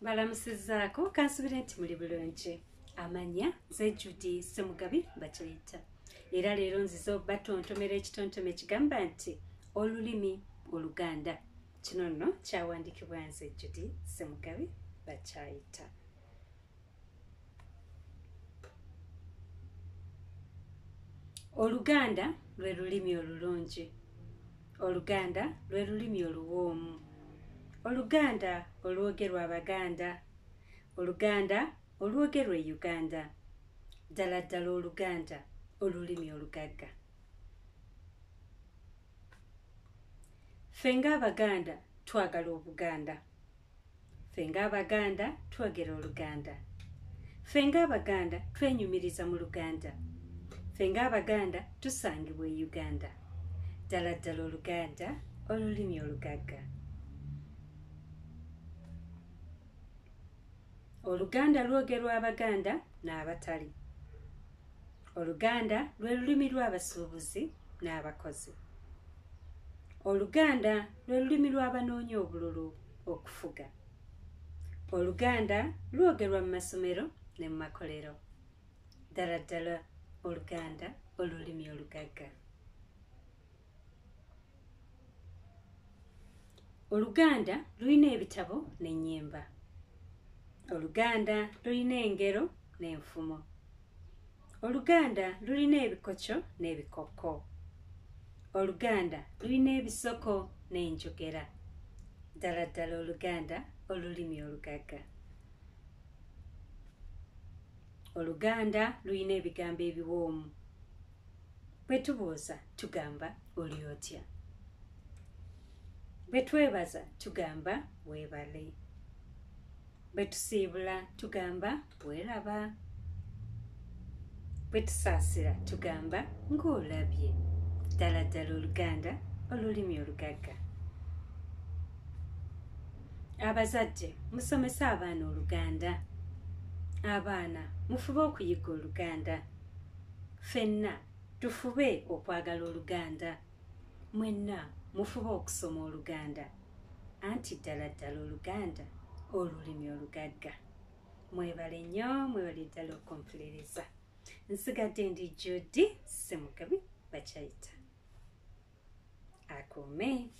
Mbalamusizzaako, kansubire nti muli bulungi. Amanya nze Judy Ssemugabi Bakyayita, era leero nzize batontomera ekitontome kigamba nti olulimi Oluganda. Kino nno kyawandiikibwa nze Judy Ssemugabi Bakyayita. Oluganda lwe lulimi olulungi. Oluganda lwe lulimi oluwoomu. Oluganda olwogerwa Abaganda. Oluganda olwogerwa e Uganda. Ddala ddala Oluganda olulimi olugagga. Ffe ng'Abaganda twagala Obuganda. Ffe ng'Abaganda twogera Oluganda. Ffe ng'Abaganda twenyumiriza mu Luganda. Ffe ng'Abaganda tusangibwa e Uganda. Ddala ddala Oluganda olulimi olugagga. Oluganda lwogerwa Abaganda n'abatali. Oluganda lwe lulimi lw'abasuubuzi n'abakozi. Oluganda lwe lulimi lw'abanoonya obululu okufuga. Oluganda lwogerwa mu masomero ne mu makolero. Ddala ddala Oluganda olulimi olugagga. Oluganda lulina ebitabo n'ennyimba. Oluganda lulina engero n'enfumo. Oluganda lulina ebikokyo n'ebikokko. Oluganda lulina ebisoko n'enjogera. Ddala ddala Oluganda olulimi olugagga. Oluganda lulina ebigambo ebiwoomu. Bwe tubuuza tugamba oli otya. Bwe twebaza tugamba weebale. Bwe tusiibula tugamba weeraba. Bwe tusaasira tugamba ng'olabye. Ddala ddala Oluganda olulimi olugagga. Abazadde musomese abaana Oluganda. Abaana mufube okuyiga Oluganda. Ffenna tufube okwagala Oluganda. Mwenna mufube okusoma Oluganda. Anti ddala ddala Oluganda olulimi olugagga. Mwebale nnyo, mwebale ddala okumpuliriza. Nsigadde ndi Judy Ssemugabi Bakyayita. Akuume.